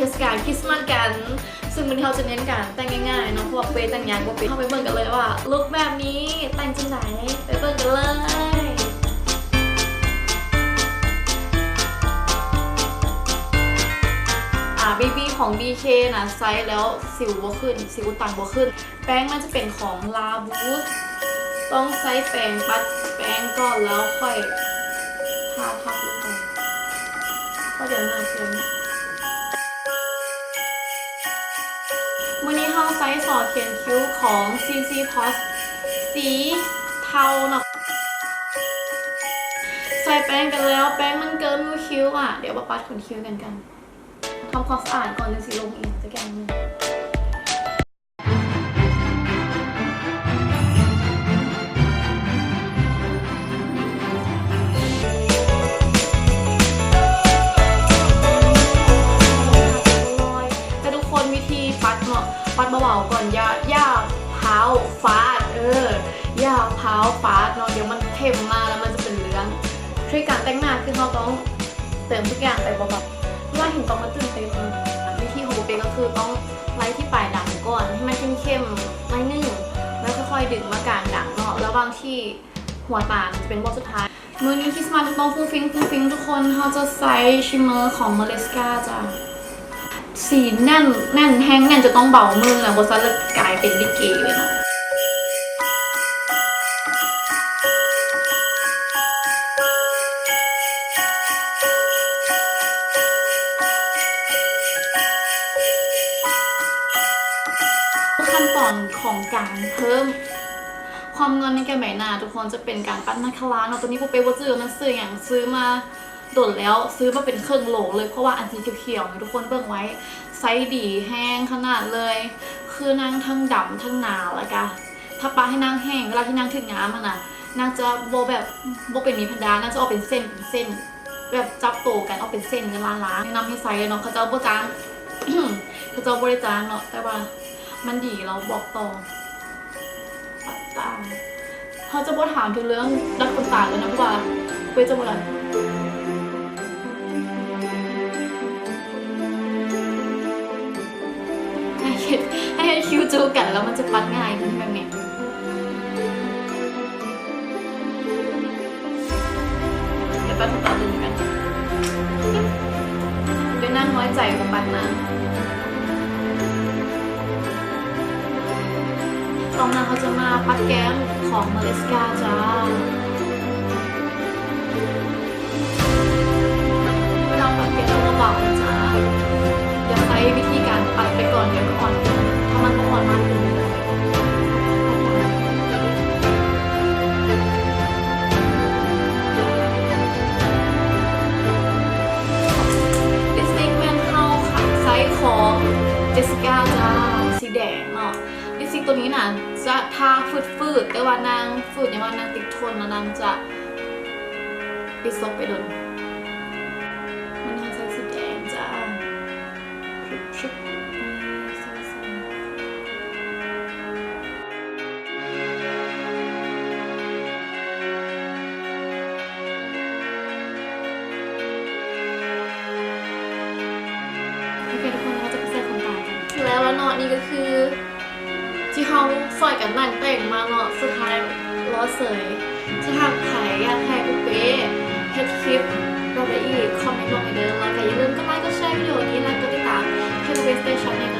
ເທດສະການຄຣິສມາສກັນ ຊຶ່ງມື້ນີ້ເຮົາຈະເນັ້ນການແຕ່ງງ່າຍໆເນາະ ເພາະວ່າເປ້ແຕ່ງຍາກບໍ່ເປັນ. ເຮົາໄປເບິ່ງກັນເລີຍວ່າລຸກແບບນີ້ແຕ່ງຈັ່ງໃດ ໄປເບິ່ງກັນເລີຍ. ອາ ບີບີ ຂອງ ບີເຄ ນະ ໃຊ້ແລ້ວສິວບໍ່ຂຶ້ນ ສິວອຸດຕັນບໍ່ຂຶ້ນ. ແປ້ງມັນຈະເປັນຂອງ ລາບູສ ຕ້ອງໃຊ້ແປງປັດແປ້ງກ່ອນ ແລ້ວຄ່ອຍທາທັບລົງໄປ ພໍຈະໜ້າເຊື່ອ. ມື້ນີ້ເຮົາໃຊ້ສໍຂຽນຄິ້ວຂອງ ຊີຊີ ພລັສ ສີເທົາເນາະ. ໃສ່ແປ້ງໄປແລ້ວ ແປ້ງມັນເກີນຢູ່ຄິ້ວອະ ດຽວມາປັດຂົນຄິ້ວກັນກັນ ທຳຄວາມສະອາດກ່ອນ ຈຶ່ງຊິລົງອີກຈັກຢ່າງໜຶ່ງ. ແຕ່ທຸກຄົນ ວິທີປັດເນາະ ປັດເບົາໆກ່ອນ ຢ່າ ຢ່າພ້າວຟາດ ເອີ ຢ່າພ້າວຟາດເນາະ ດຽວມັນເຄັມມາກ ແລ້ວມັນຈະເປັນເລື່ອງ. ທຣິກການແຕ່ງໜ້າຄືເຮົາຕ້ອງເຕີມທຸກຢ່າງໄປເບົາໆ ເວລາເຫັນຕ້ອງມາຕື່ນເຕັ້ນ. ວິທີຂອງໂບເປ້ກໍຄືຕ້ອງໄລ່ທີ່ປາຍດຳກ່ອນ ໃຫ້ມັນເຂັ້ມໆໜ້ອຍໜຶ່ງ ແລ້ວຄ່ອຍໆດຶງມາກາງດຳເນາະ ລະຫວ່າງທີ່ຫົວຕາຈະເປັນບ່ອນສຸດທ້າຍ. ມື້ນີ້ຄຣິສມາສກໍຕ້ອງຟຸ້ງຟິ້ງ ຟຸ້ງຟິ້ງທຸກຄົນ ເຮົາຈະໃຊ້ຊິມເມີຂອງ ມາເລສກາ ຈ້າ. ສີແໜ້ນ ແໜ້ນແຮງ ແໜ້ນຈົນຕ້ອງເບົາມືນະ ບໍ່ຊັ້ນລະກາຍເປັນລິເກເລີຍເນາະ. ຂັ້ນຕອນຂອງການເພີ່ມຄວາມນວນໃນແກ້ມໃບໜ້າ ທຸກຄົນ ຈະເປັນການປັດມາສຄາຣາເນາະ. ໂຕນີ້ໂບເປ້ບໍ່ຈື່ວ່າມັນຊື່ຫຍັງ ຊື້ມາ ດົນແລ້ວ ຊື້ມາເປັນເຄິ່ງໂຫຼເລີຍ ເພາະວ່າອັນສີຂຽວໆນີ້ ທຸກຄົນເບິ່ງໄວ້ ໃຊ້ດີແຮງຂະໜາດເລີຍ ຄືນາງທັງດຳທັງໜາ ແລ້ວກະຖ້າປະໃຫ້ນາງແຫ້ງ ເວລາທີ່ນາງຖືກງາມຫັ້ນນະ ນາງຈະບໍ່ແບບ ບໍ່ເປັນມີພັນດາ ນາງຈະອອກເປັນເສັ້ນ ເປັນເສັ້ນ ແບບຈັບໂຕກັນອອກເປັນເສັ້ນ ເງິນລ້ານລ້ານ. ແນະນຳໃຫ້ໃຊ້ເນາະ ເຂົາເຈົ້າບໍ່ຈ້າງ ເຂົາເຈົ້າບໍ່ໄດ້ຈ້າງເນາະ ແຕ່ວ່າມັນດີ ລອງບອກຕໍ່. ປັດຕາ ເຮົາຈະບໍ່ຖາມເຖິງເລື່ອງດັດຂົນຕາເລີຍນະ ເພາະວ່າເປ້ຈະບໍ່ດັດ. ໃຫ້ເຮັດ ໃຫ້ເຮັດຄິ້ວຈູ້ກັນ ແລ້ວມັນຈະປັດງ່າຍຂຶ້ນແບບນີ້. ດຽວປັດຂອງປາດເບິ່ງນຳກັນ ດຽວນາງນ້ອຍໃຈຂອງປາດນາງ. ຕໍ່ມາເຮົາຈະມາປັດແກ້ມຂອງມາເລສກາຈ້າ. ເວລາປັດແກ້ມຕ້ອງເບົາໆນະຈ້າ ຢ່າໃຊ້ວິທີການປັດໄປກ່ອນ ດຽວກໍອ່ອນ ຖ້າມັນບໍ່ອ່ອນມາກ ລິບສະຕິກແມ່ນເຮົາໃຊ້ຂອງເຈສສິກາຈ້າ ສີແດງເນາະ. ລິບສະຕິກໂຕນີ້ນະ ຈະທາຝືດໆ ແຕ່ວ່ານາງຝືດ ຍ້ອນວ່ານາງຕິດທົນ ແລ້ວນາງຈະຕິດສົກໄປດົນ. ມື້ນີ້ເຮົາໃຊ້ສີແດງຈ້າ. ຊຶບ ຊຶບ ນີ້ ໃສ່ ໃສ່ ໂອເຄທຸກຄົນ ເຮົາຈະໄປໃສ່ຂົນຕາກັນ. ແລ້ວລະເນາະ ນີ້ກໍຄືທີ່ເຮົາຊ່ອຍກັນນັ່ງແຕ່ງມາເນາະ ສຸດທ້າຍລອດເສີຍ. ຖ້າຫາກໃຜຢາກໃຫ້ປູເປ້ເຮັດຄລິບແບບໃດອີກ ຄອມເມັນບອກໃຫ້ເດີ້ ແລ້ວກໍຢ່າລືມກົດໄລ ກົດແຊ ວິດີໂອນີ້ ແລະ ກົດຕິດຕາມ K P Station ໃຫ້ເດີ້.